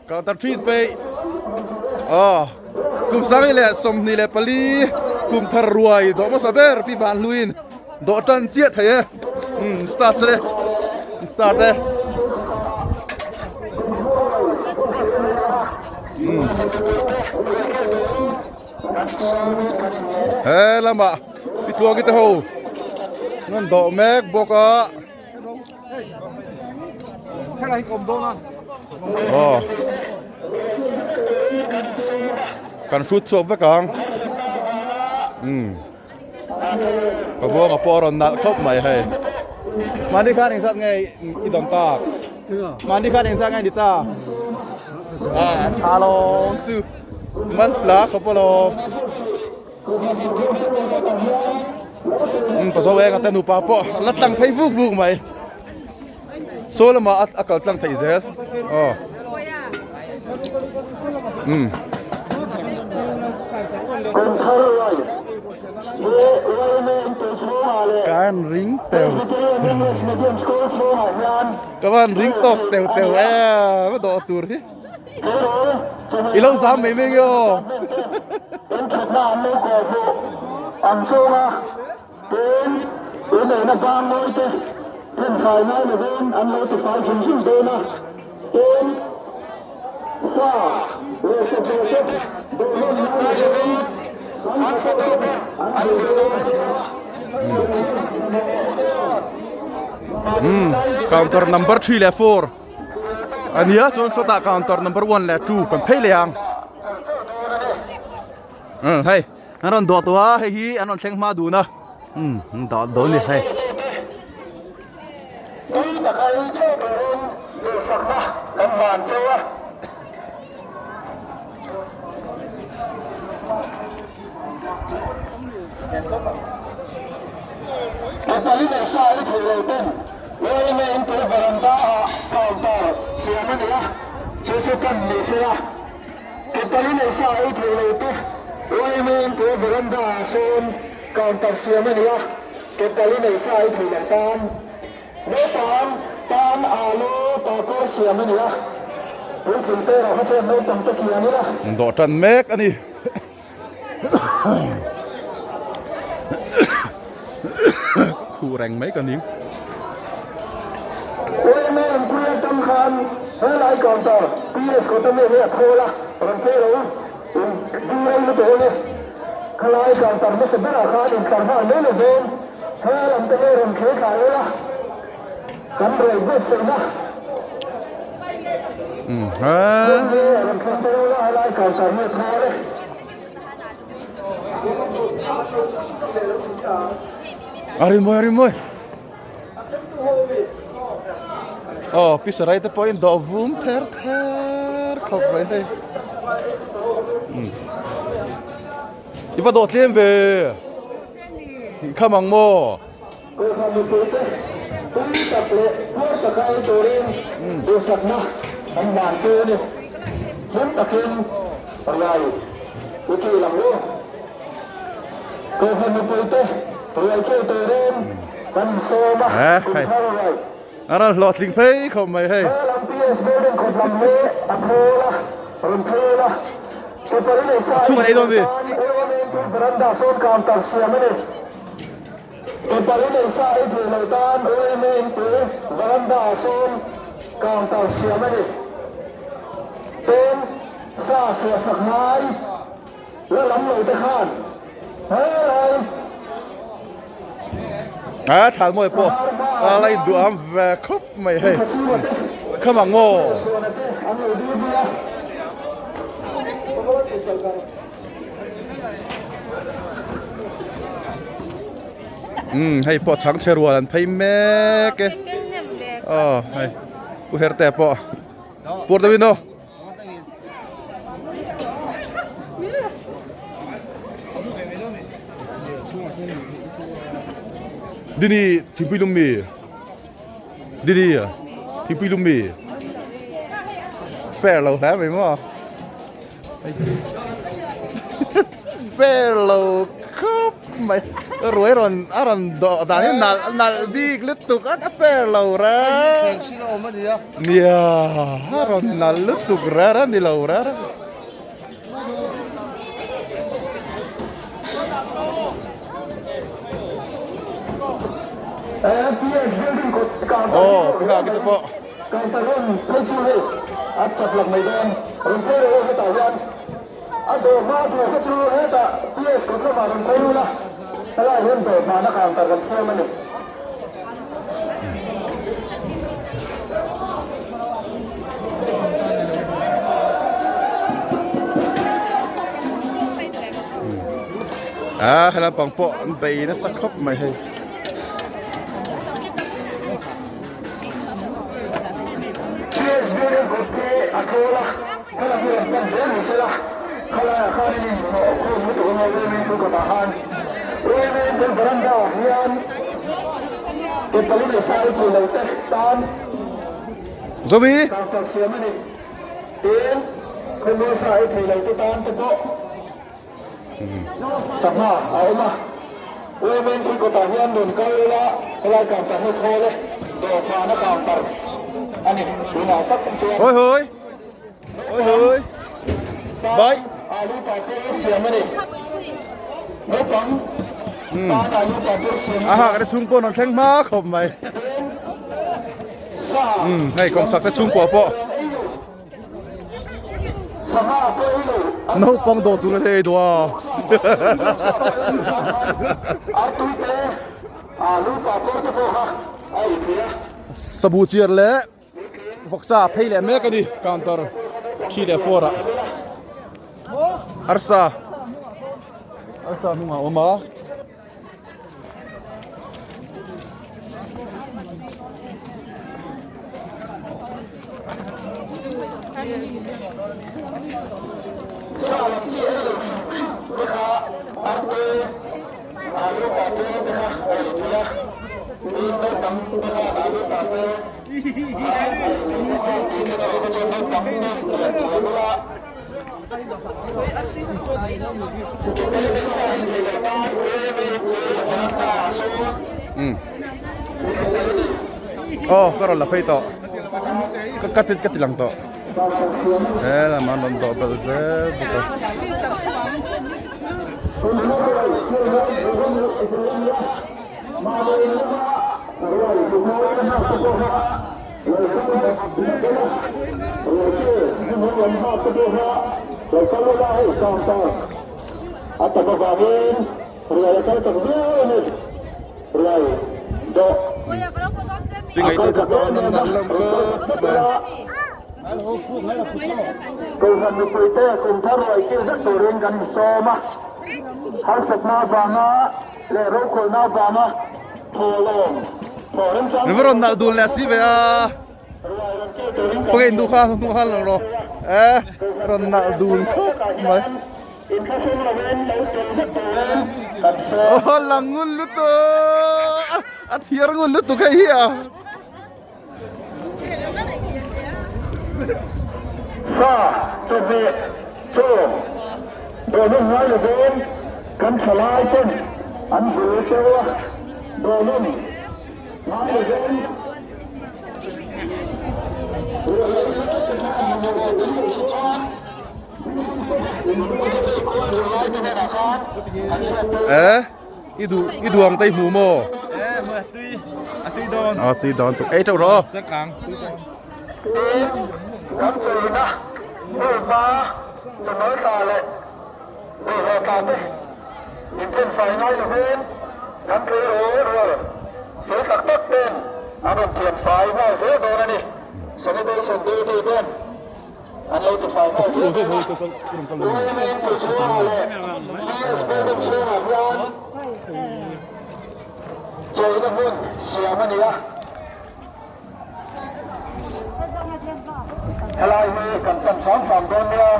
Counter treat pei aw kum sangi leh 24 kum thar ruai dawh hmasa ber pi van hluin dawh tan chiah thei e um start le start e um he lamah pi tluangi te ho an dawh mek bawk a. Aw kan hrut chhuak vek ang umm ka buanga pawh a rawn nalh khawp mai hei mahni khan engzat nge i dawn tak mahni khan engzat nge ni ta a tha lawm chu man hla khawp alawm. Pazo enga te nupa pawh la tlang phei vuk vuk mai saw lamah a kal tlang theih zel aw um kan ring teu ka van ring tawk teu teu em a dawh tur hi. I lo zam mai mai nge aw. Thutna an lo kawh hmuh ang chunga tin inneihna bang mawi te thenfai ngai lovin an lo tifai zung zung dawn a, tin sa leh chawhmeh te duhhlawm ngai lovin an photo te an duh dawn a. Counter number 3 leh 4. A nia chuan sawtah counter number 1 leh 2 kan phei leh ang um hei an rawn dawh tawh a hei hi an rawn thleng hma dun a um an dawh dawn a ni hei. Uaina in tui veranda ah counter siam a ni a, chu chu pan ni se a, ke pali nei sa ei thei lo te uaina in tui veranda ah sawn counter siam a ni a, ke pali nei sa ei thei lo tan naupang tan alu pakawr siam a ni a, puitling te erawh kha chuan naupang te kian ila. Dawh tan mek a ni. Khuh reng mai ka ning. Uaina inpui atang khan helai counter PS Kawtami hi a thawl a, rawn phei lo in ding rei lutuk ang e. Khalai counter hmasa berah khan intlar nghal mai lo veng, he lam te hi rawn thlei thlai ula kan rei buatsaihna. Rawn thlei phei ula helai counter hi a thawl e. A rin mawi a rin mawi aw pi sarai te pawhin dawh vum ther ther khawp mai hei i va dawh tlem ve kham ang maw. Kohhran mipuite tui tak leh puar taka ei turin duhsakna an hlan chu a ni. Hlim takin riai i kil ang u. Kohhran mipuite riai kil turin kan insawm a, kum thar riai. A rawn hlawhtling phei khawp mai hei. He lam PS building khawp lam hi a thawl a, rawn phei ila. Paper i nei sa A chhung an ei dawn mi? Veranda sawn counter siam a ni. Paper i nei sa ei thei lo tan OMA inpui veranda ah sawn counter siam a ni. Pen sa suah sak ngai la lam lo te khan helai A thlan mawi pawh a la induh am ve khawp mai hei. Kham ang aw. Umm hei pawh chhangchhe rual an phei mek e aw hei pu herte pawh pur deuhin aw Dini thingpui lum mi Dini thingpui lum mi fair lo hle mai maw. Fair lo. khawp mai ruai rawn a rawn dawh dan hi nalh nalh bik lutuk a a fair lo reng nia a rawn nalh lutuk reng a ni lo reng. Aw pi nghak te pawh. A he lampang pawh an bei nasa khawp mai hei. Zomi Sangha a awm a, Women pui kawtah hian rawn kal ila helai counter hi khawl e, dawhkan a counter a ni tunah tak chuan. Hawi hawi hawi hawi bye. Alu papur siam a ni naupang tan alu papur siam a ni. A hak te chhung pawh an thleng hma khawp mai. Hei kawmsak te chhungkua pawh. Naupang dawh tur a hei duh a. Sabu chiar leh vawksa phei leh mek a ni counter 3 leh 4 ah. Arsa arsa hnungah a awm a. Aw ka rawn la phei tawh ka ti ka ti lang tawh he lam an rawn dawh belh zel bawk a. Tingaih tu pawh an nalh hlawm khawp mai. Kohhran mipuite kum thar ruai kil vek turin kan insawm a, harsatna avanga leh rokhawlhna avanga thawhlawm thawh remchang Min va rawn nalh dun leh si ve a. Khawnge in duh kha hnung khan lang rawh. E rawn nalh dun khawp mai. Aw lang ngun lutuk a thiar ngun lutuk hei hi a. Sa chawhmeh chaw dawhna ngai lovin kan thalai ten an hul teuh a, dawhna ngai lovin Eh i duh i duh ang te i hmu maw? Eh hmu a tui a tui dawn. A tui dawn tuk ei teuh rawh. Chakang. Kan chawina hmunhma chawhmel tla leh bawlhhlawh tla te inthenfai ngai lovin kan tleirawl rual fel tak tak ten an rawn thianfai nghal zel dawn a ni. Sanitation duty ten an lo tifai nghal zel dawn a. Yma inpui chhungah leh PS building chhungah hian chawina hmun siam a ni a. Helai hi kan pan hram hram dawn nia.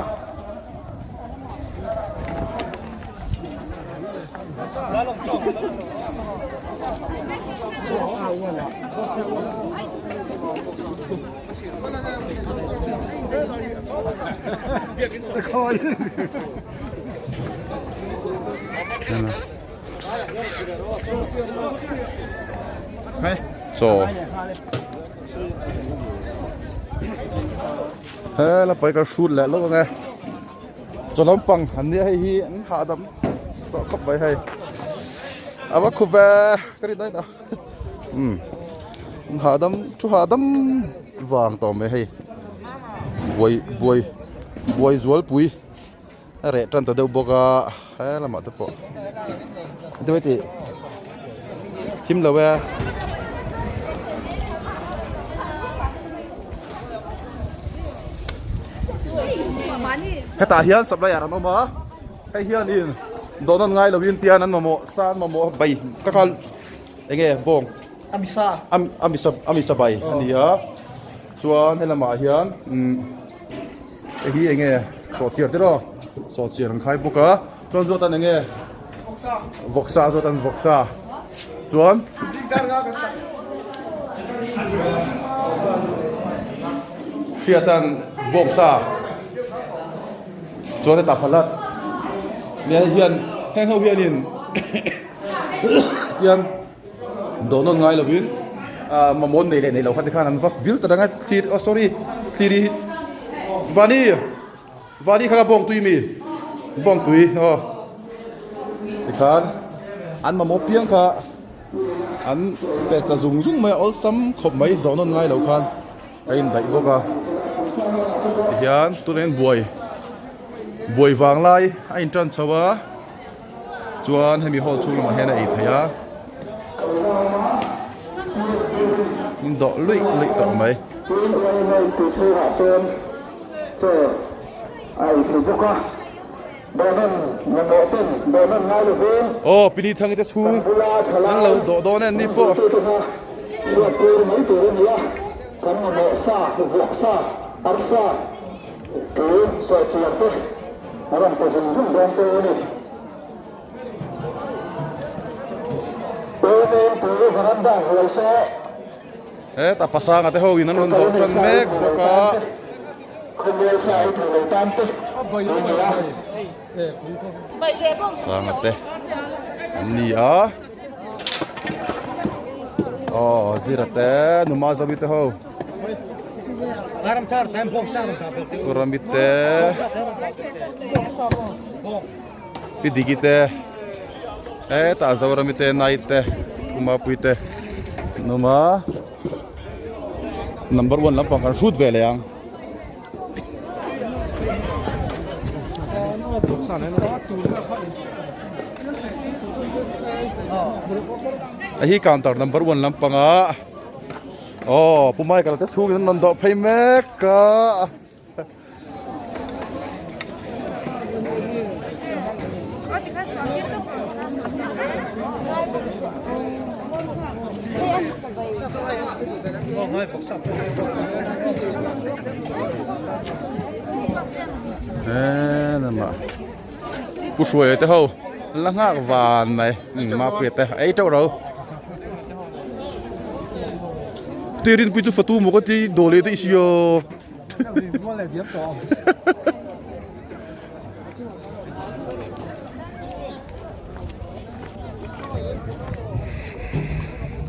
Chaw he lampang hi kan hrut leh lawk ang e chaw lampang an nia hei hi an hahdam tawh khawp mai hei a va khu ve ka rin daih tawh umm an hahdam thu hahdam vang tawh mai hei buai buai buai zualpui. A reh tan ta deuh bawk a he lamah te pawh deuh tih thim lo e. Hetah hian supplier an awm a hei hianin dawhna an ngai lovin tian an mamawh sa an mamawh bai ka kha eng nge bawng amisa amisa bai a ni a chuan helamah hian umm. Hei hi enge sawhchiar te rawh sawhchiar an khai bawk a chuan zawt an enge vawksa zawt an vawksa chuan hriat an bawksa chuan hetah salad nia hei hian heng ho hianin tian Dawh nawn ngai lovin ah mamawh nei leh nei lo kha te khan an va vil ta dang a thlir oh sorry thlir hi vani vani kha ka bawng tui mi bawng tui aw tikhan an mamawh piang kha an pe ta zung zung mai a awlsam khawp mai dawh nawn ngai lo khan a indaih bawk a tihian tunah hian buai buai vang lai a intan chho a. Chuan hemi hall chhung lamah hian a ei theih a, in dawh luih luih tawh mai. Aw Pini Thangi te chhung an lo dawh dawn e an ni pawh. A rawn pe zung zung dawn che u ni. Tuimin tui veranda huai se. Heta pasanga te ho in an rawn dawh tan mek bawk a. Khawmual sa ei thei lo tan te tui ni a. Sanga te an ni a. Aw zira te numa zawi te ho. Ramit te Pi Diki te hetah Zorami te Night te Kumapui te an awm a number one lampang kan hrut ve leh ang. Hei hi counter number one lampanga. Aw Pu Michael te chhungin an rawn dawh phei mek a. He lamah Pu Hruaia te ho la nghak van mai Mapuia te ei teuh ro. Tui rinpui chu fatu maw ka ti daw leh daih sia.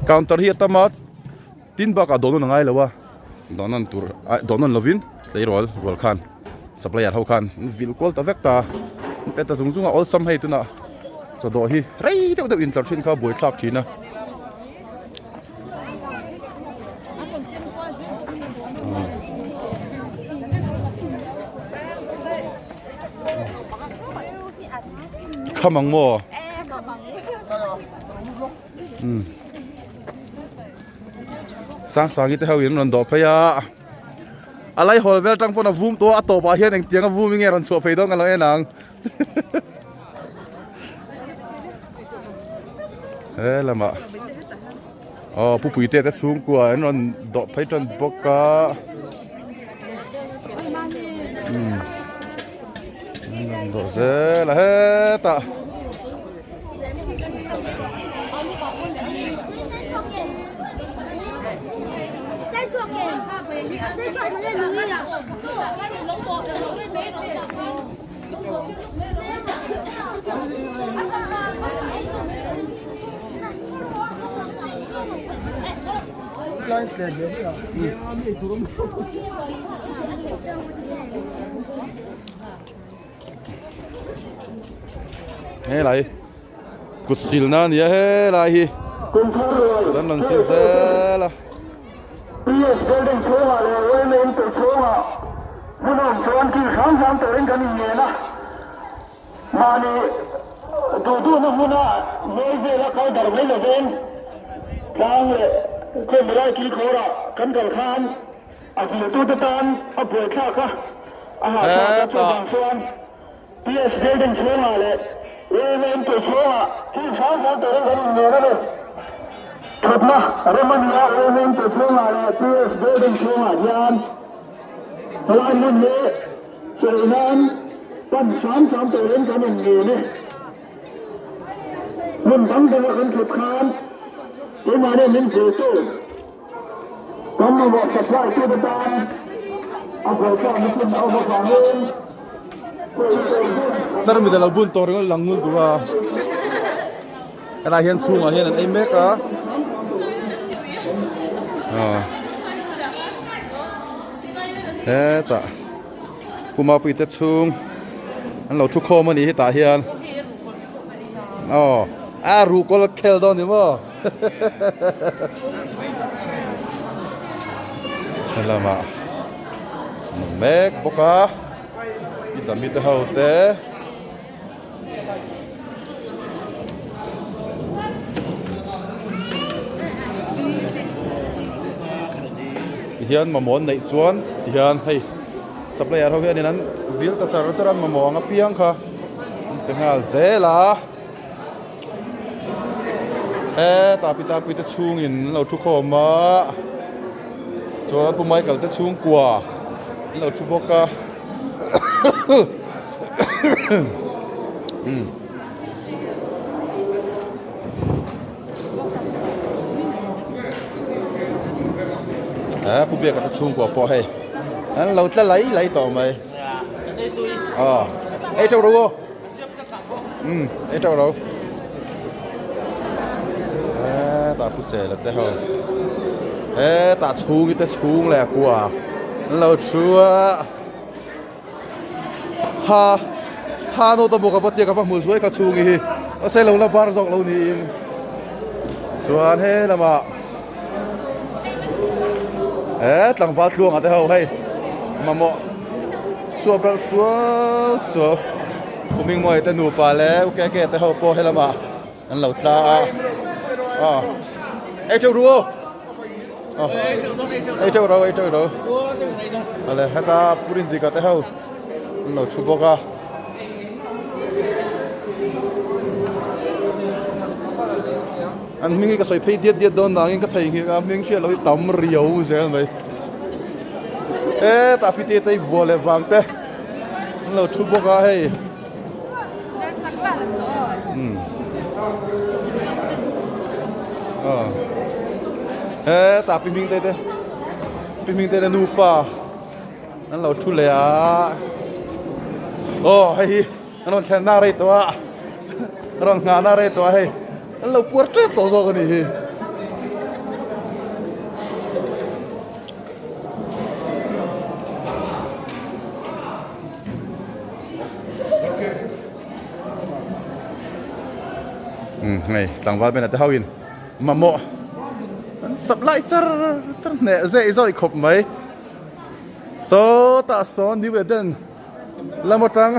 Counter hi a tam a tin bakah dawh nawn a ngai lo a dawh nawn tur ah dawh nawn lovin tleirawl rual khan supplier ho khan an vil kual ta vek ta an pe ta zung zung a awlsam hei tunah chaw dawh hi rei deuh deuh intlar thin kha buaithlak thin a. Kham ang maw? Umm. Sangsangi te ho in rawn dawh phei a. A lai hawl vel tang pawn a vum tawh a, a tawpah hian engtiang a vum in nge rawn chhuah phei dawn ka lo en ang. He lamah aw pu puite te chhungkua an rawn dawh phei tan bawk a umm an rawn dawh zel a hetah. Helai kut silna a ni a helai hi kut an rawn sil zel a. PS building chhungah leh yma inpui chhungah hmun awm chuan kil hrang hrang turin kan inngen a, mahni duh duhna hmuna mawi vela kal darh mai lovin tlang leh khawmilai kilkhawrah kan kal khan a viltute tan a buaithlak a, a hahthlak a chuvang chuan PS building chhungah leh yma inpui chhungah kil hrang hrang turin kan inngen a ni. Thutna rem a ni a, yma inpui chhungah leh PS building chhungah hian helai hmun hi chawlh nan pan hram hram turin kan inngen e. Hmun dang danga kan thut khan keimahni min viltu Kan mamawh supply tute tan a buaithlakna hmun a awm avangin Tarmit a lo bun tawh ringawt lang ngun tur a helai hian chhungah hian an ei mek a hetah Pu Mapuite chhung an lo thu khawm a ni hetah hian aw a ruhkawl khel dawn ni maw. Helamah an awm mek bawk a i mi te ho te tihian mamawh an neih chuan tihian hei supplier ho hianin an vil ta char char a mamawh ang apiang kha an pe nghal zel a. Hetah pita pui te chhungin an lo thu khawm a chuan pu Michael te chhungkua an lo thu bawk a umm. He pu Biaka te chhungkua pawh hei an lo tla lai lai tawh mai aw ei teuh rawh u. Umm ei teuh lo hetah pu sela te ho hetah chhungi te chhung leh kua an lo thu a ha ha nawt a bawk a va tia ka va hmuh zuai kha chhungi hi mahse lo la bar zawk lo niin chuan he lamah he tlangval tluanga te ho hei mamawh suap ralh suau suau Kumingmawia te nupa leh u Keke te ho pawh helamah an lo tla a aw ei teuh ru aw aw ei teuh ro ei teuh ro awle heta Pu Rindika te ho an lo thu bawk a. An hming hi ka sawi phei diat diat dawn nangin ka theihnghilh a hming hriat loh hi tam riau zel mai. Hetah pite te hi vuah leh vang te an lo thu bawk a hei. Umm. Aw. Hetah pi hming te te pi hming te te nufa an lo thu leh a. Aw hei hi. An rawn thlen na rei tawh a, an rawn nghah na rei tawh a hei, an lo puar tep tawh zawk a nih hi. Umm hei tlangval bena te ho in mamawh an sap lai char char hneh zeh zawih khawp mai sawtah sawn New Eden. Lam atang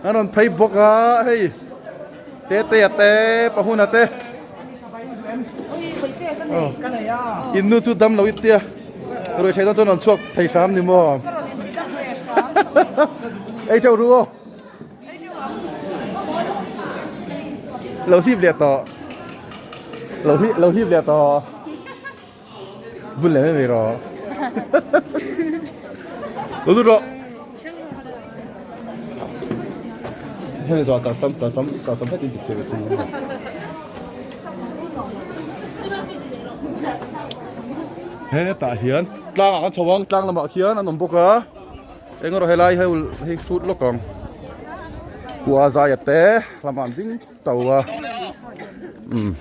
an rawn phei bawk a hei Tetea te Pahuna te in nu chu dam lo i tia ruih theih dawn chuan rawn chhuak thei hram ni maw ei teuh ru aw lo hlip leh tawh lo hlip lo hlip leh tawh. Bun leh mai mai rawh. Lo lut rawh. Hemi zawh chak sam chak sam chak sam hetin ti thei thung. He tah hian tlang ah kan chho ang tlang lamah khian an awm bawk a. Eng erawh helai hei hei hrut lawk ang. Kua zaia te lamah an ding. To a umm.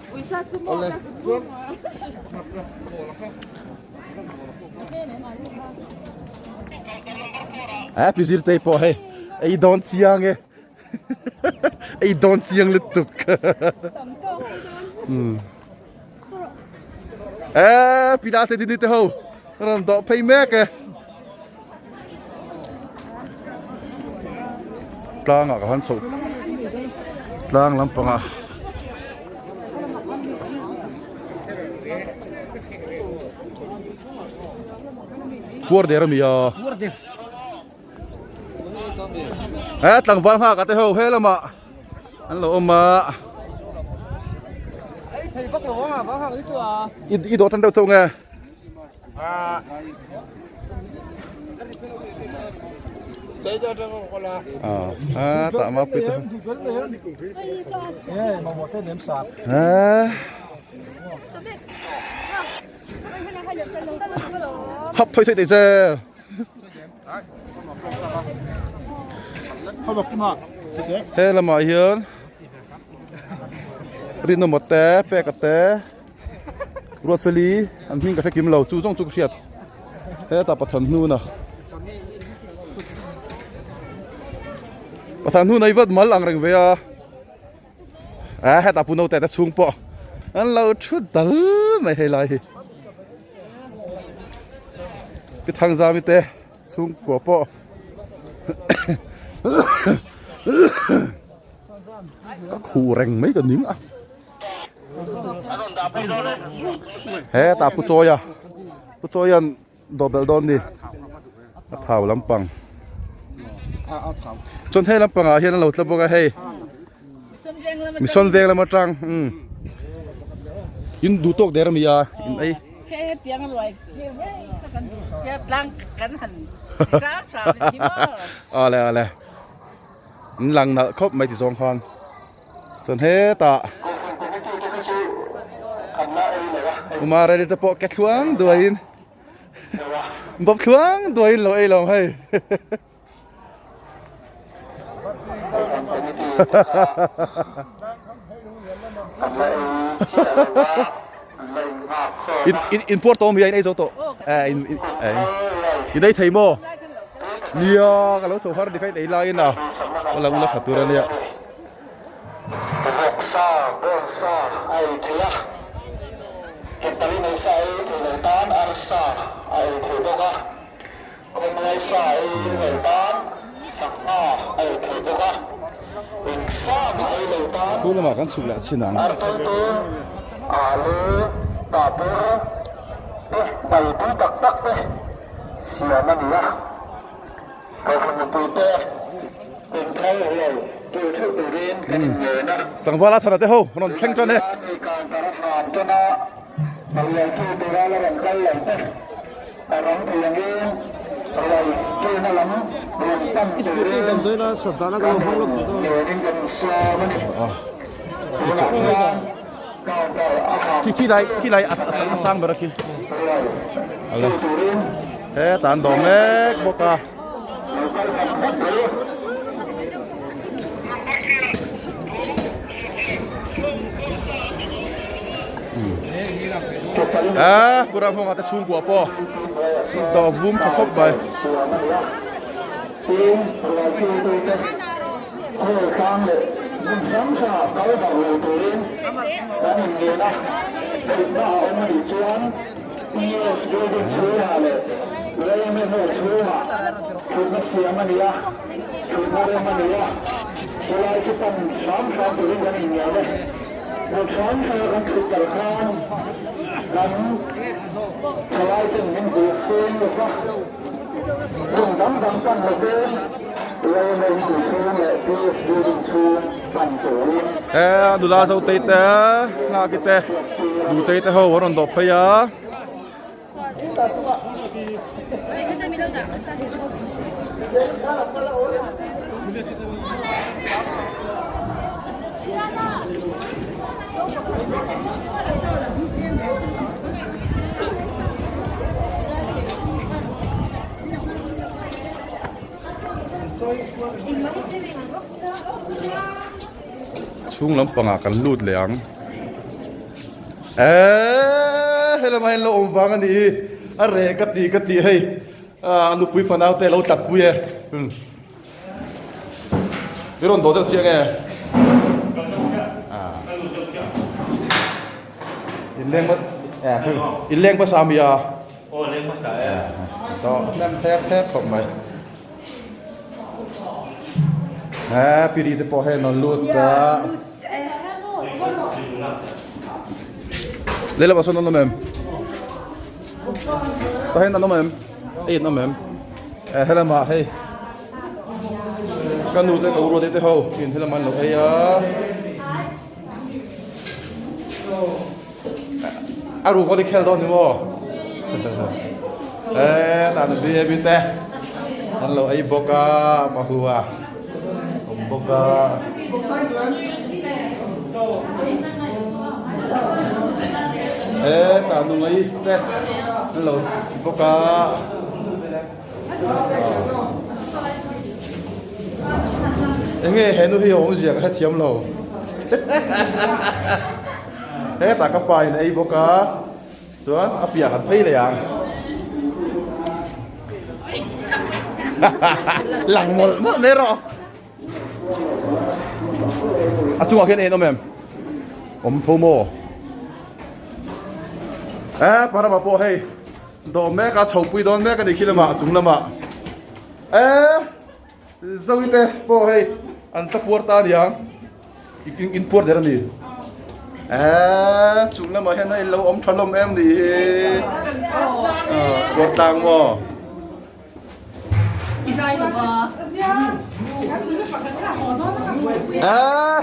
A pi zirtei pawh hei ei dawn chiang e ei dawn chiang lutuk e pi la te dini te ho rawn dawh phei mek e tlangah ka han chhoh tlang lampangah Puar der a mi a. Puar der. He tlangval nghak a te ho he lamah an lo awm a. I i dawh tan deuh chauh nge? A tah ma pui te. Hap thui thui tei che. He lamah hian rinawm te peka te Ruatfeli an hming ka hre kim lo chu zawng chu ka hriat hetah Pathan hnuna Pathan hnuna i vat mal ang reng ve a. A hetah pu naute te chhung pawh an lo thu dal mai hei lai hi pi Thangzami te chhungkua pawh ka khuh reng mai ka ning a hetah pu Chawia pu Chawia'n dawh belh dawn ni a thau lampang chuan hei lampangah hian an lo tla bawk a hei mison veng lam atang umm in duh tawk der ami a in ei awle awle in lang nalh khawp mai ti zawng khan. Chuan hetah Umareli te pawh ke thluang duaiin bawp thluang duaiin lo ei lo ang hei. In in in puar tawh mi a in ei zo tawh eh in in eh in ei thei maw? Nia ka lo chho har ni kha in ei laiin a aw lang ula tha tur a nia. Vawksa, bawngsa a ei thei a, Kepali neisa a ei thei lo tan arsa a ei thei bawk a, Khawmlai sa a ei lo tan sangha a ei thei bawk a, eng sa mah ei lo tan Khu lamah kan chhuk leh chin ang. Artawite, alu, papur te bal pui tak tak te siam a ni a. Kohhran mipuite kumthar lo tur theuh turin kan inngen a. Tlangval a chhana te ho rawn thleng tan e. Mi counter a hlan tan a, rualtu tura la rawn kal lo te a rang thei angin rual kilna lam rawn pan turin kan inngenin kan insawm a ni. Tunah hian counter a hlan Khi khi lai khi lai a sang ber a khi. Rual turin. Hetah an dawh mek bawk a. A pura hmawngah te chhungkua pawh dawh vum tha khawp mai. PS building chhungah leh Railway hall chhungah thutna siam a ni a, thutna rem a ni a, chulai chu pan hram hram turin kan inngen e. Hmun hrang hranga kan thut kal khan kan thalai ten min hmu seng lawk a, hmun dang dang pan lovin Railway hall chhung leh PS building chhung pan turin He nula Zotei te, Hnaki te, Nutei te ho an rawn dawh phei a. Chhung lampangah kan lut leh ang. Eeeee. Helama hian lo awm vang a nih hi a reh ka ti ka ti hei a nupui fanau te lo tlat pui e i rawn dawh deuh chiang e inleng inleng hmasa mi a aw leng hmasa e dawh hnem thek thek khawp mai he piri te pawh hei an rawn lut a lehlamah sawn an awm em tah hian an awm em ei an awm em eh helamah hei ka nu te ka u ruat te ho in helamah an lo ei a a ru pawh i khel dawn ni maw eh tan bi bi te an lo ei bawk a pahua awm bawk a eh tan nungai te an lo bawk a Enge he nu hi a awmzia ka hrethiam lo hetah ka pa in a ei bawk a chuan a piah kan phei leh ang lang mawlh mawlh mai rawh a chungah khian en awm em awm tho maw eh parama pawh hei Dawh mek a chhopui dawn mek a ni khi lamah a chung lamah eh Zoe te pawh hei an tla puar ta aniang in in puar der a ni eh chung lamah hian a in lo awm tha hlawm em ni hi puar tlang maw. Eh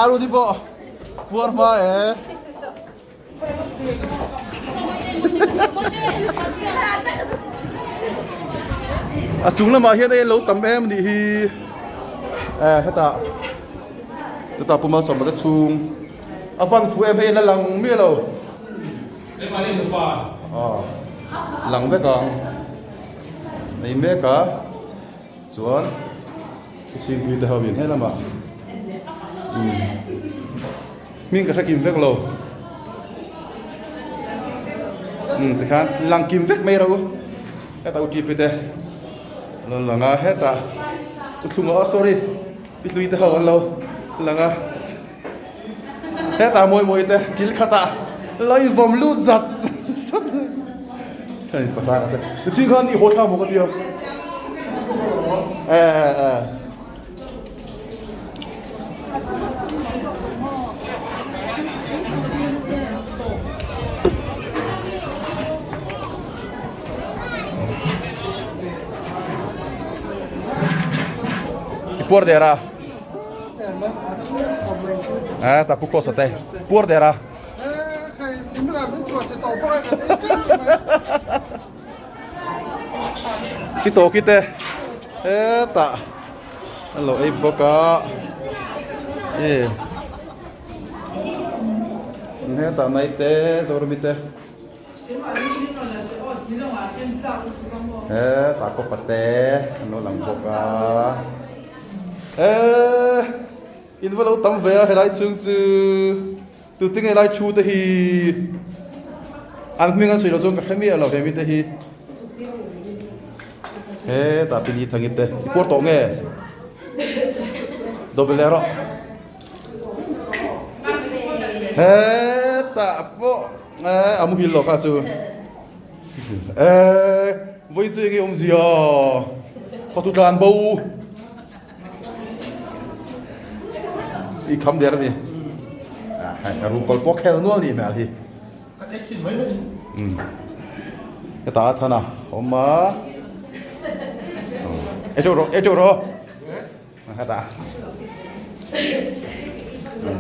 Aruni pawh puar hma e. A chung lamah hian hei an lo tam em anih hi eh hetah hetah puma sawm te chhung a van fuh em hei an la lang miah lo lang vek ang nei mek a chuan chhingpui te ho in he lamah Hming ka hre kim vek lo. Umm tikhan lang kim vek mai ro. Hetah u TP te an rawn lang a hetah u thlunga oh sorry pi hlui te ho an lo lang a. Hetah mawi mawi te kil khatah lo invawm lut zat zat. Hei pahrang te. Tichhin khan i haw thla maw ka tia. Eh eh. I puar der a eh ta pu close te puar der a I tawki te hetah an lo ei bawk a e hetah nai te Zorami te hetah kawpa te an lo lang bawk a e in va lo tam ve a helai chhung chu. Tute nge lai thu te hi an hming an sawi loh chuan ka hre miah lo he mite hi hetah pili thangin te i puar tawh nge double leh rawh hetah pawh eh a muhil lo kha chu eh vawi chu enge awmzia khawtu tlan bo. I kham der a ni. A rupal pawh khel nual nih hmel hi. Heta a than a awm a. E teuh rawh, e teuh rawh. Heta.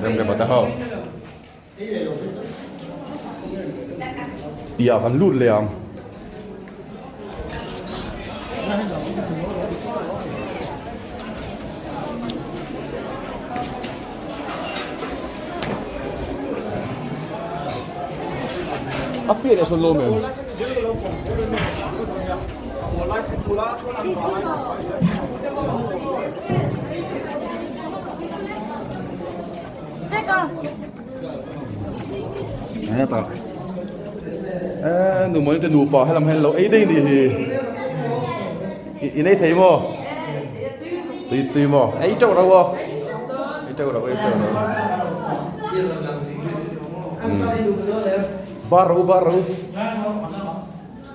Rem rem ata ho. Piah kan lut leh ang. A piah leh sawn lawm em? Hetah eee nu mawni te nupa helam hian lo ei daih a nih hi in ei thei maw tui tui maw ei teuh reuh aw ei teuh reuh ei teuh reuh bar rawh u bar rawh u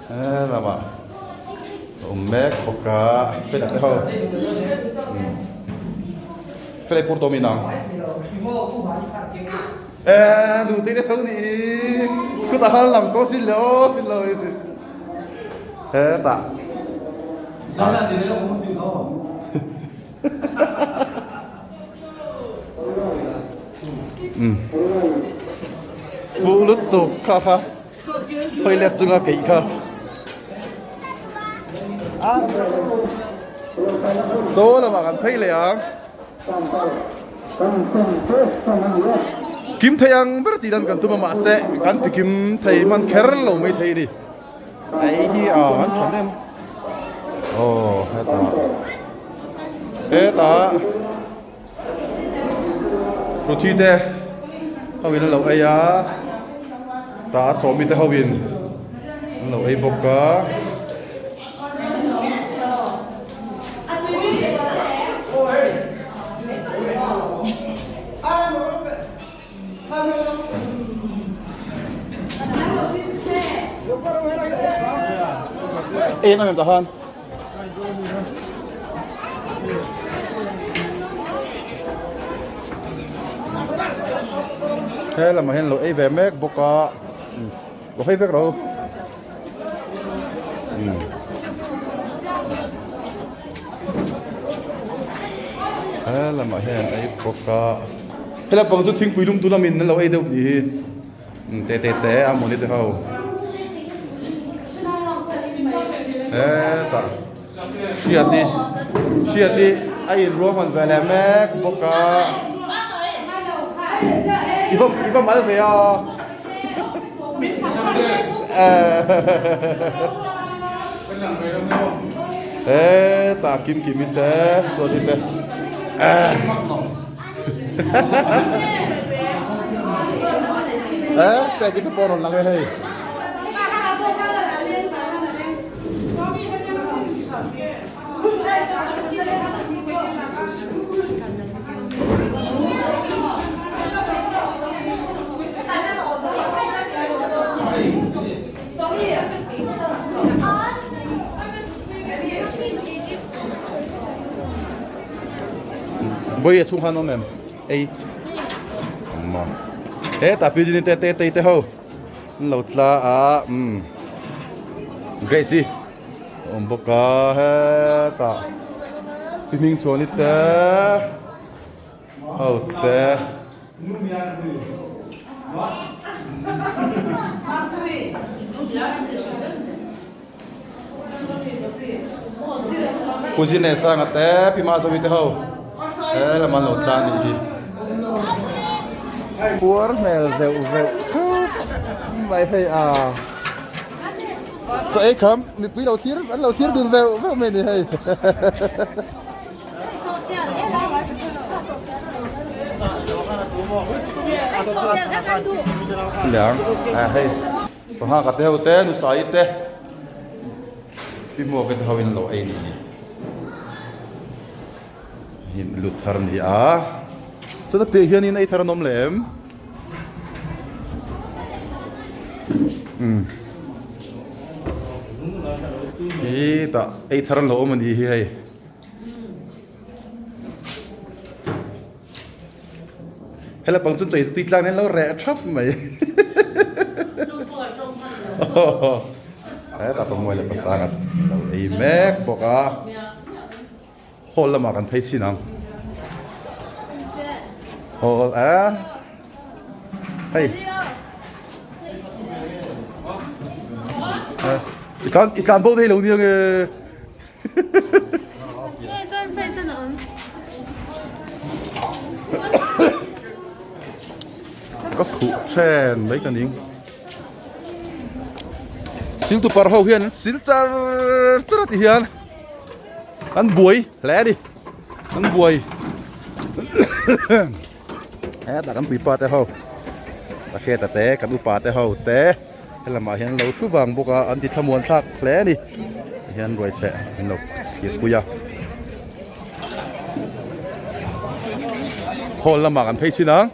he lamah a awm mek bawk a fela te ho fela i phur tawh mi nang eh nu te te tho ni khutah khan lang tawh sin le aw tin lo hetah Fuh lutuk kha kha hawi let chunga keih kha saw lamah kan phei leh ang kim thei ang ber tih dan kan tum a mahse kan ti kim thei hman kher lo mai thei a ni hei hi a an tha hnem aw hetah hetah. Ruthi te ho in an lo ei a tah sawmi te ho in an lo ei bawk a. Eng em tah khan. He lamah hian lo ei ve mek bawk a lo hawi vek lo he lamah hian ei bawk a he lampang chu thingpui lum tu lamin an lo ei deuh nih hi te te te a mawni te ho hetah hriati hriati a inruahman ve leh mek bawk a i va i va mal ve a hetah kim kimi te duati te Eh, pek ito pawh rawn lang e hei. Vawi a chhung khan awm em? Ei. Amma. Hetah building te te te te ho an lo tla a umm Grace i a awm bawk a hetah pi hming chhuani te ho te. Pu Zin leh Sanga te Pi Mazawi te ho he lam an lo tlan nih hi. Puar hmel veuh veuh khup mai hei a. Chaw ei kham mipui lo thlir an lo thlir dun veuh veuh mai ni hei. Liang a hei. Pangha ka te ho te nusai te pi hmuak te ho in lo ei ni hi lut thar ni a chuta piah hian in ei thar an awm leh em umm hi tah ei thar an lo awm a ni hi hei. Hela pang chu chei tui tlang hian lo reh thap mai. Hetah pawh mawi leh pasang a lo ei mek bawk a. Hall lamah kan phei chhin ang. Hall a hei. I tlan i tlan bo thei lo nia nge. Ka khuh chen mai ka ning. Sil tu par ho hian sil char char a ti hian an buai hle a ni an buai hetah kan puipa te ho. Tahriata te kan upa te ho te helamah hian lo thu vang bawk a an ti thlamuan thlak hle a ni tihian ruaitheh an lo thirpui a hall lamah kan phei chin ang.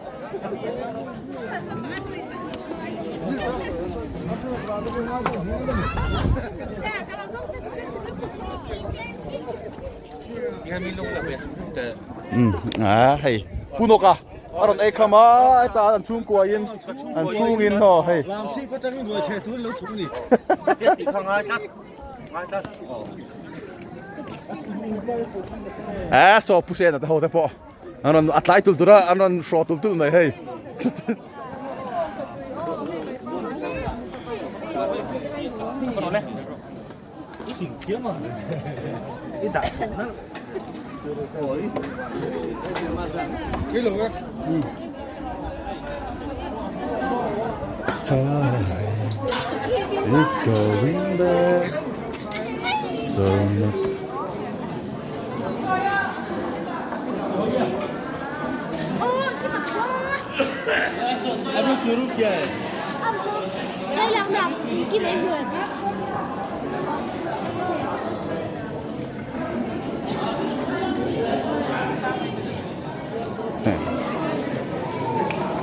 A hei punawk a a rawn ei kham a heta an chhungkua in an chhung in haw hei a saw pu sena te ho te pawh an rawn a tlai tul tur a an rawn hraw tul tul mai hei. Time is going back so much.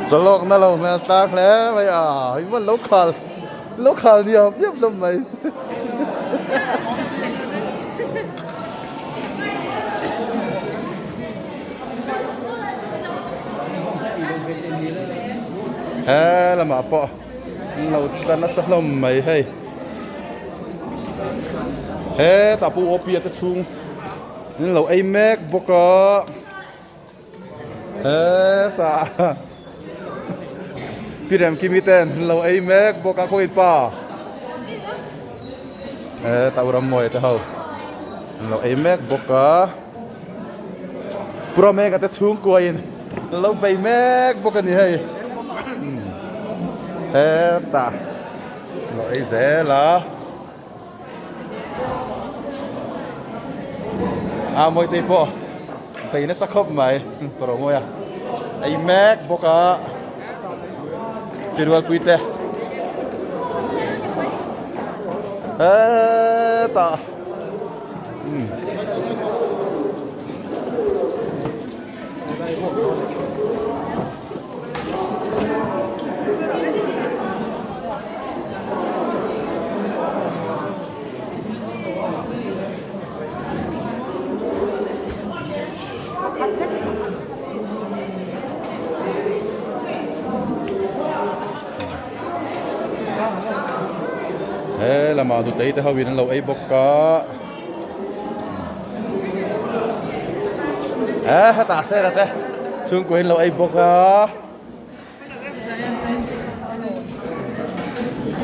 Chawlawk na lo hmel tlang hle mai a hei lo khal lo khal niam niam hlawm mai. He lamah pawh an lo tla nasa hlawm mai hei hetah pawh opia te chhung an lo ei mek bawk a hetah pi Remkimi ten an lo ei mek bawk a khaw inpa hetah u Rammawia te ho an lo ei mek bawk a. Purame ka te chhungkua in lo bei mek bawk a ni hei hetah lo ei zel a a mawi te pawh bei nasa khawp mai pawh mawi a ei mek bawk a tirualpui te hetah. He lamah nutei te ho in an lo ei bawk a he hetah sela te chhungkua in lo ei bawk a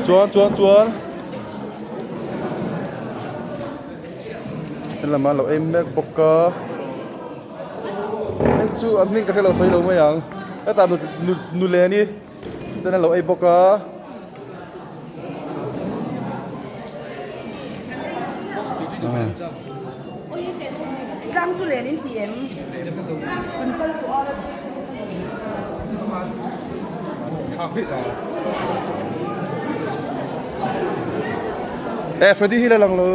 chuan chuan chuan he lamah an lo ei mek bawk a hei chu an hming ka hrelo sawi lo mai ang hetah nu nu nuleni ten an lo ei bawk a. E Freddy hi la lang lo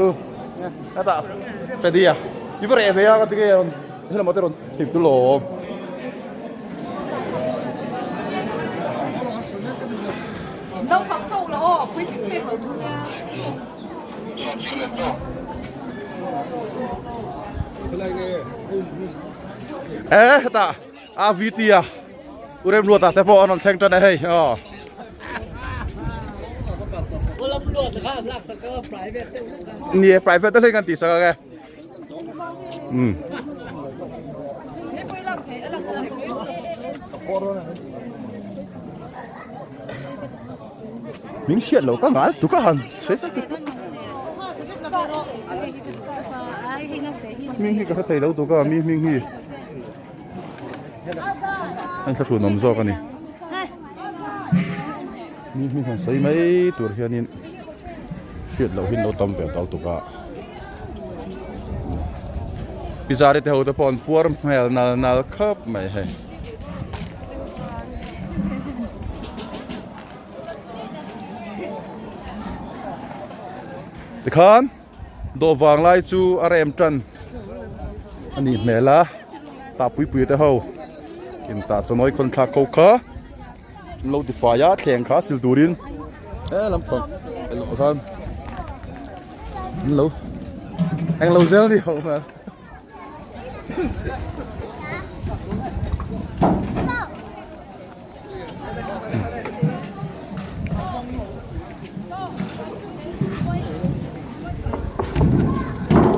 hetah Freddy a i va reh ve a ka ti nge rawn helamah te rawn thip tu lawm. E hetah AVT a u Remruata te pawh an rawn thleng tan e hei aw. Ni e private te thleng kan tih sak ang e. Um. Min hriat lo ka ngal tuk a han sawi sawi tuk tuk. Hming hi ka hre thei lo tuk a mi hming hi. An thlahrun awm zawk a ni. Mi hming han sawi mai tur hianin hriat loh hi an lo tam ve tal tuk a. Pizza te ho te pawh an puar hmel nal nal khawp mai hei. Tikhan dawh vang lai chu a rem tan a nih hmel a tah pui pui te ho in tah chawnawi khawn thlak ho kha an lo ti fai a thleng kha sil turin he lampang erawh khan an lo englo zel ni ho hmel.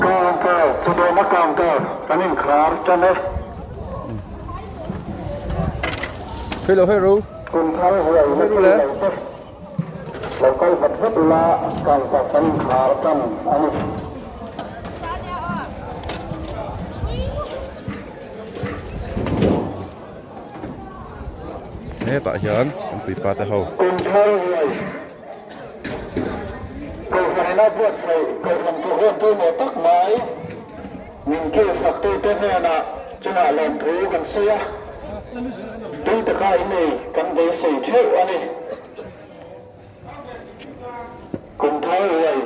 Counter, chudawhna counter kan inkhar tan e. Hello, hello. Kum thar huai na chu lo te lo kal vat vat ula counter kan inkhar tan a ni. Hetah hian kan puipa te ho. Kum thar huai Kohhran ina buatsaih Kohhran program pawimawh tak mai min kilsaktute hnenah chungah lawmthu kan sawi a, tui taka innei kan beisei theuh a ni. Kum thar huai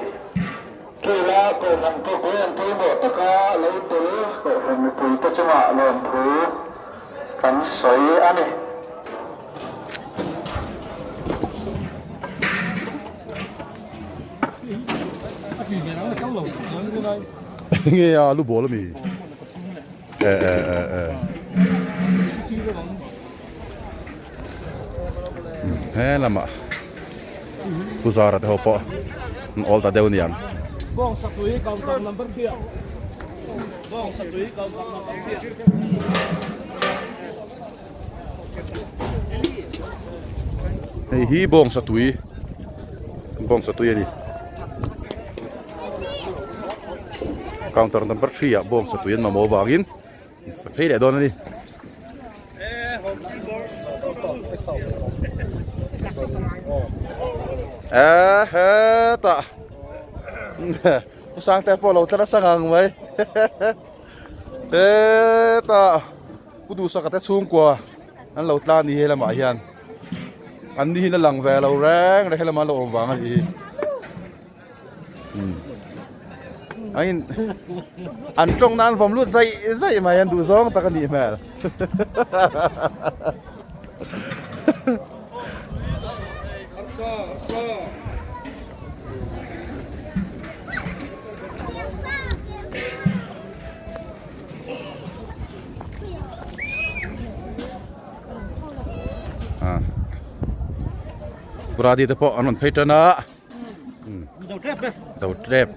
kila Kohhran program pawimawh taka lo tel Kohhran mipuite chungah lawmthu kan sawi a ni. Nge a lu ball ami? E e e e. He lamah Pu Zara te ho pawh an awl ta deuh aniang. Hei hi bawngsa tui bawngsa tui a ni counter number 3 ah bawngsa tui an mamawh avangin ka phei leh dawn a ni. Eh hetah Pu Sangte pawh lo tla nasa ngang mai hetah Pu Duhsaka te chhungkua an lo tla a ni he lamah hian an ni hian a lang ve lo reng reng he lamah an lo awm vang a nih hi an in an tawng nan vawm lut zaih zaih mai an duh zawng tak a nih hmel. Puradi te pawh an rawn phei tan a zo tep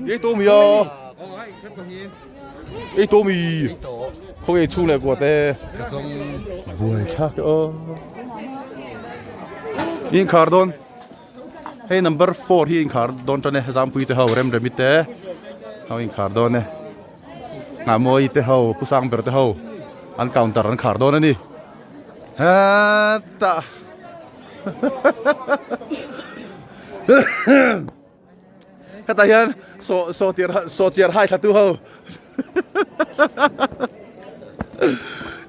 Ei to mi a Ei to mi Khaw nge chhung leh kua te Buai thlak e aw Inkhar dawn Hei number 4 hi inkhar dawn tan e Zampui te ho Remremi te ho inkhar dawn e Ngahmawi te ho Pu Sangber te ho an counter an khar dawn a ni hetah hetah hian saw saw tir saw chiar hai thla tu ho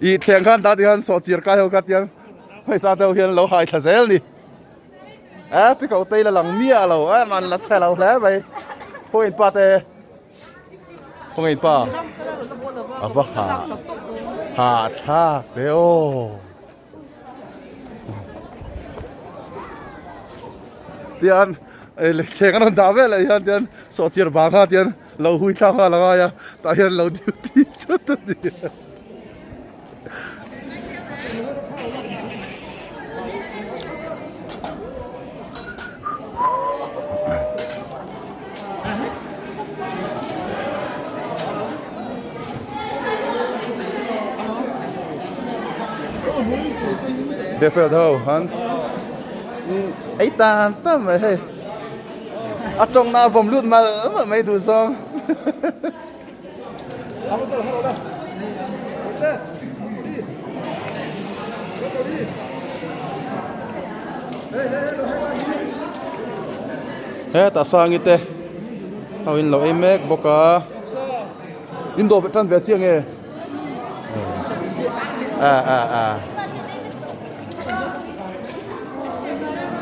ih thleng khan ta tihian saw chiar kai ho kha tiang pawisa te ho hian lo hai thla zel a ni. A pi ko tei la lang miah lo a man la chhe lo hle mai khaw in pa te khaw in pa a va ha ha thlak ve aw tian thleng an rawn dah vel ah hian tian sawhchiar bang kha tian lo hui thlak nghal a ngai a tah hian lo duty chut a ni. Befeld ho han ei tan tan mai hei. A tawng na a vawm lut mal mal mai duh zawng. Hetah sangi te ho in lo ei mek bawk a in dawh tan ve chiang e a a a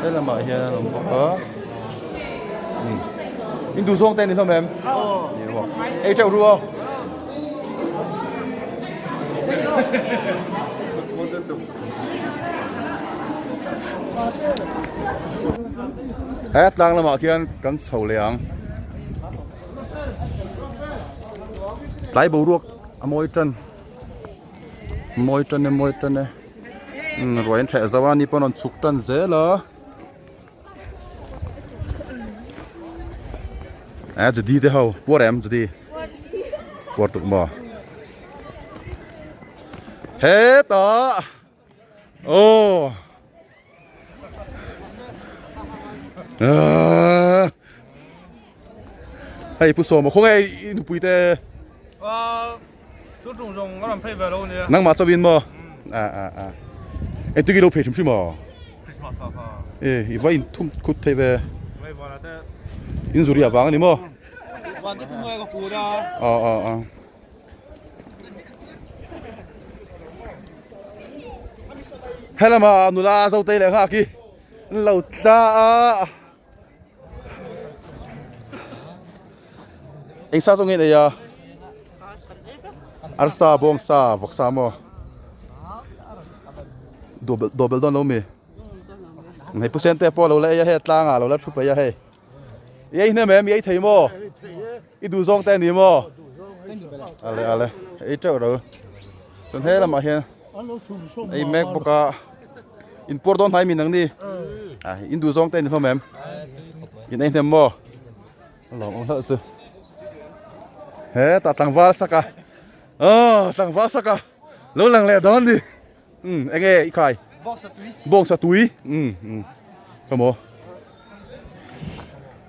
he lamah hian an awm bawk a in duh zawng te ni hlawm em ei teuh ru aw He tlang lamah khian kan chho leh ang. Tlai boruak a mawi tan mawi tan e mawi tan e ruai an hreh zo a ni pawn a rawn chhuk tan zel a. Eh Judy te ho puar em Judy puar tuk maw hetah aw hei pu sawma khawnge i nupui te nangmah chauhin maw a a a engtin nge i lo phei hrim hrim aw e i va in thum khut thei ve in zuri avang a ni maw a a a Helama nula Zotei leh nghak hi an lo tla a eng sa zawng nge nei a arsa bawng sa vawk sa maw dawhbelh dawhbelh dawn lo mi hei pu sente pawh a lo la ei a hei a tlangah a lo la thu paih a hei. I ei hnem em? I ei thei maw? I duh zawng te a ni maw? Ale ale ei teuh ro. Chuan he lamah hian ei mek bawk a. In puar dawn hnai min ang ni. A in duh zawng te a ni hlawm em? In ei hnem maw? A lawm awm hlauh chu. He tah tlangval sak a. Aw tlangval sak a. Lo lang leh dawn ni. Um enge i khai? Bawngsa tui. Um um. Khaw maw?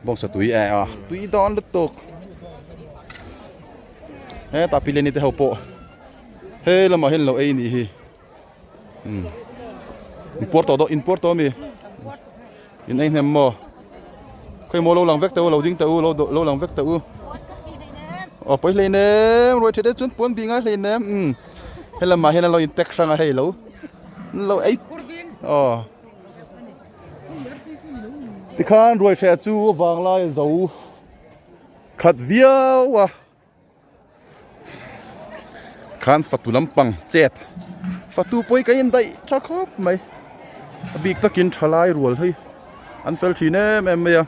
Bawngsa tui e a tui dawn lutuk hetah pileni te ho pawh he lamah hian lo ei nih hi umm in puar tawh dawn in puar tawh ami in ei hnem maw khawi maw lo lang vek teh u lo ding teh u lo lo lang vek teh u aw pawi hlei nem ruai thet e chuan puan bih ngai hlei nem umm he lamah hian an lo in pack hrang a hei lo an lo ei aw. Tikhan ruaihreh chu vanglai a zo khat viau a khan fatu lampang chet fatu pawh hi ka indaih tha khawp mai a bik takin thalai rual hi an fel thin em em mai a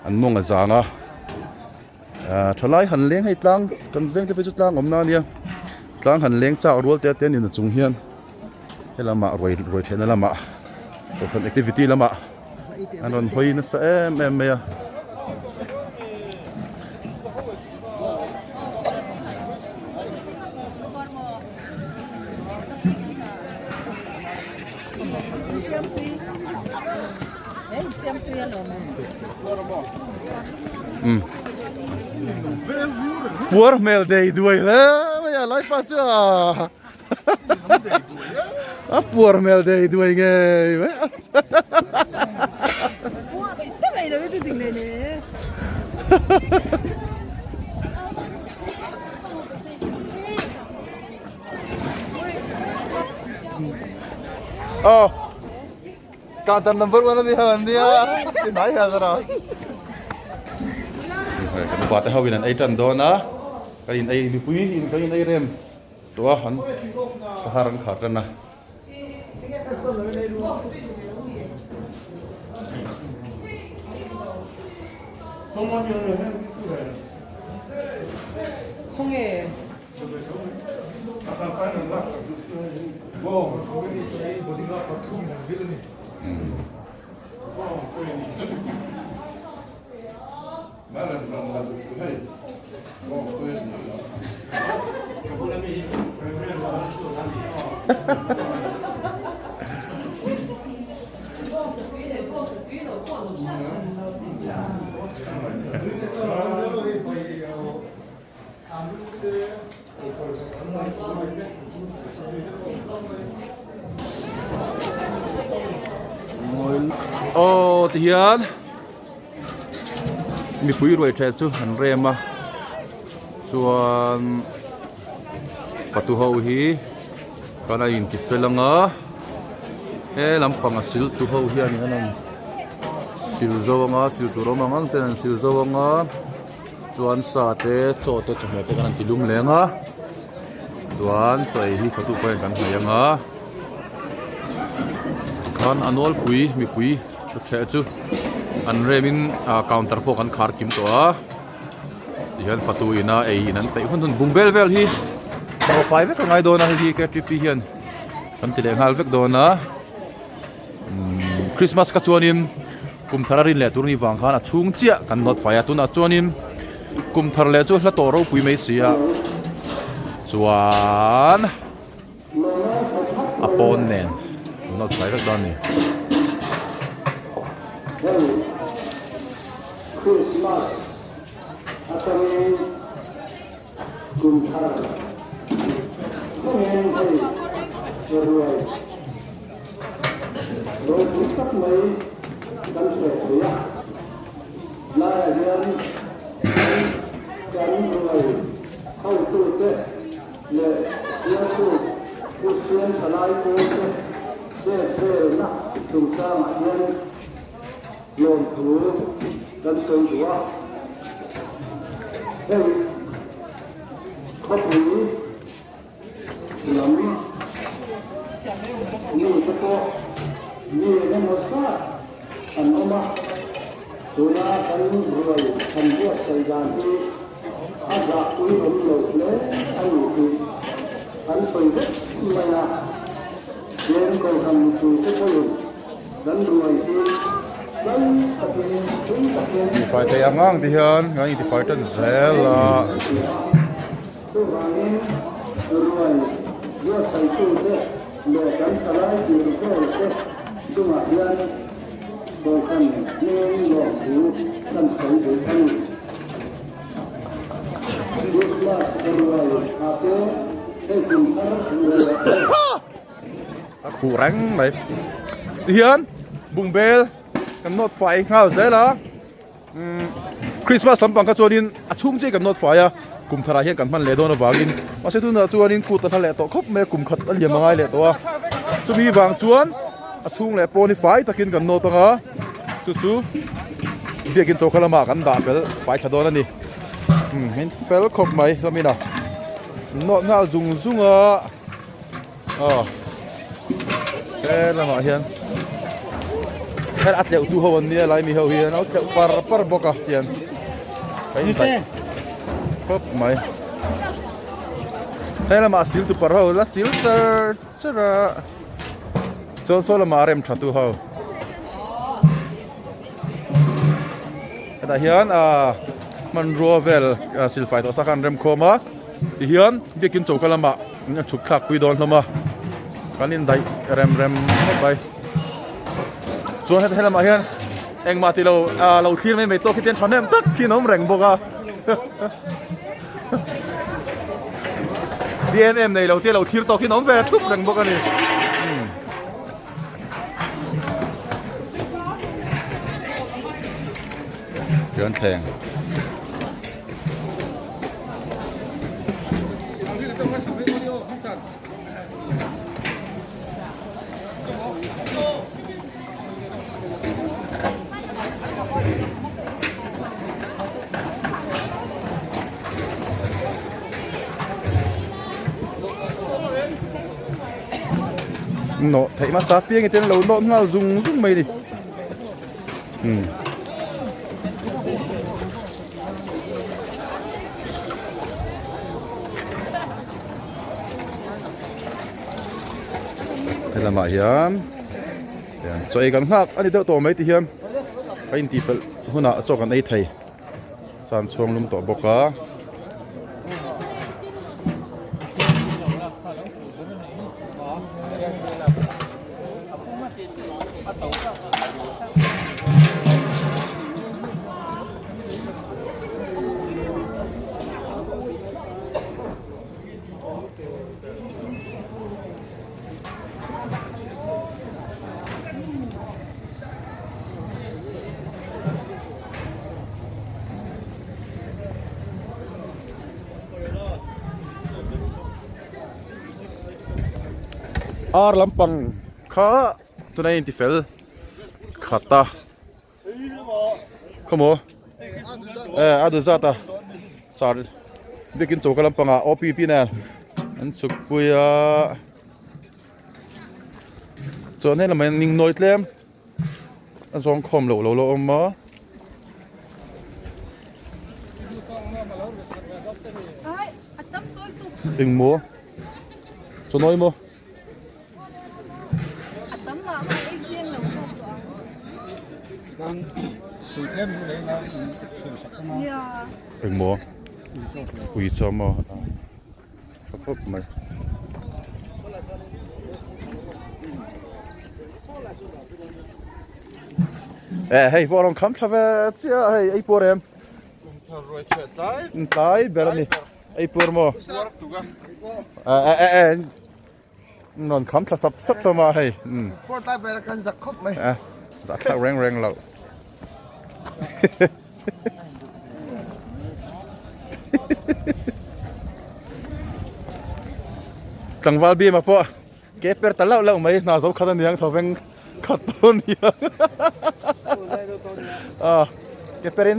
an mawng a zang a ah thalai han leng hei tlang kan veng te phei chu tlang awmna a nia tlang han leng chak rual te te a ni na chung hian. Helamah ruai ruai theihna lamah kohhran activity lamah an rawn hawi nasa em em mai a. Puar hmel dei duai hle mai a lai pa chu a. A puar hmel dei duai ngei mai a. Aw counter number 1 ani ho an nia ti hnai hian zara. Kan upa te ho in an ei tan dawn a kan in ei mipui in kan in ei rem. Tua an sahar an khar tan a. Aw ti hian mipui ruai ṭheh chu an rem a chuan fatu ho hi kan a inti fel ang a he lampang a sil tu ho hianin an rawn sil zo ang a sil tur awm ang ang ten an sil zo ang a. Chuan sa te chaw te chawhmeh te kan han ti lum leng a chuan chaw ei hi fatu pawhin kan hnaih ang a tikhan a nawlpui mipui thutthleh chu an rem in ah counter pawh kan khar kim tawh a tihian fatu ina ei in an peih hun hun bung vel vel hi hnawh fai vek a ngai dawn a hei hi ktp hian kan ti leh nghal vek dawn a. Christmas kha chuanin kum thar a rin leh tur ni vang khan a chhung chiah kan nawt fai a tunah chuanin kum thar leh chu hla tawh ropui mai si a chuan a pawn nen an nawt fai vek dawn a ni. Ropui tak mai kan hre thei a, laiah hian kan ruai hotute leh bialtu Kristian thalai pawlte chet velna chungchangah hian lawmthu kan sawi duh a. Hei khawpui lam mite pawh mi engemaw zat an awm a, tuna kan ruai han buatsaih dan hi a zahpui awm lo hle a ni tih an sawi vek mai a, tlem kohhran mipuite pawhin kan ruai hi tlai takin tui takin Tifai thei ang ang ti hian kan intifai tan zel a. Chuvangin, ruai buatsaitute leh kan thalai tir velte chungah hian Kohhran hming lawmthu kan sawi duh a ni. Krismas ruai ah te, hei kum thar ruai ah te. A khuh reng mai. Tihian bungbel kan nawt fai nghal zel a. Christmas lampang kha chuanin a chhung chiah kan nawt fai a, kum tharah hian kan hman leh dawn avangin mahse tunah chuanin kut a hla leh tawh khawp mai a, kum khat a liam a ngai leh tawh a, chumi vang chuan a chhung leh pawn hi fai takin kan nawt ang a, chu chu biakin chawkha lamah kan dah fel fai thla dawn a ni, umm in fel khawp mai hlawmin a nawt nghal zung zung a, aw he lamah hian hel a tleuh tu ho an nia lai mi ho hi an lo tleuh par par bawk a tian a in daih khawp mai he lamah sil tu par ho la sil char char a chuan saw lamah a rem tha tu ho hetah hian ah hmanrua vel silfai tawh sa kha an rem khawm a tihian biakin choka lamah. A chhuk thlak pui dawn hlawm a kan indaih rem rem khawp mai chuan heti helamah hian engmah tih lo ah lo thlir mai mai tawk hi chuan thahnem tak hi an awm reng bawk a ti em em nei lo te lo thlir tawk hi an awm ve thup reng bawk a ni. Chuan thleng. Nawh theih hmasa piang iten lo nawh nghal zung zung mai ni. Umm. Helamah hian chaw ei kan nghak a ni deuh tawh mai ti hian a intih felh hunah chaw kan ei thei san chhuang lum tawh bawk a. Ar lampang kha tuna in tifel khat a khawmaw e a duh zat a sar biakin choka lampangah OPP nen an chhuk pui a chuan he lamah hian ningnawi tlem a zawng khawm loh lo la awm a. Engmaw chawnawi maw? Engmaw ui chaw maw? Tha khawp mai. E hei pawh a rawn kham thla ve chiah a hei ei puar em? Tlai ber a ni ei puar maw? E e e rawn kham thla sap sap hlawm a hei. Puar tlai ber a kan zak khawp mai. E zah thlak reng reng lo. Tlangval bima pawh ke per ta lauh lauh mai hna zo khat a niang tho veng khat pawh a nia a ke perin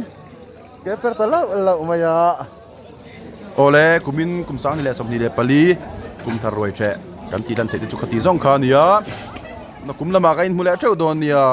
ke per ta lauh lauh mai a awle kumin kum sang ni leh 24 kum thar ruai theh kan tih lan theih te chu khati zawng kha a nia nakum lamah ka inhmu leh theuh dawn nia.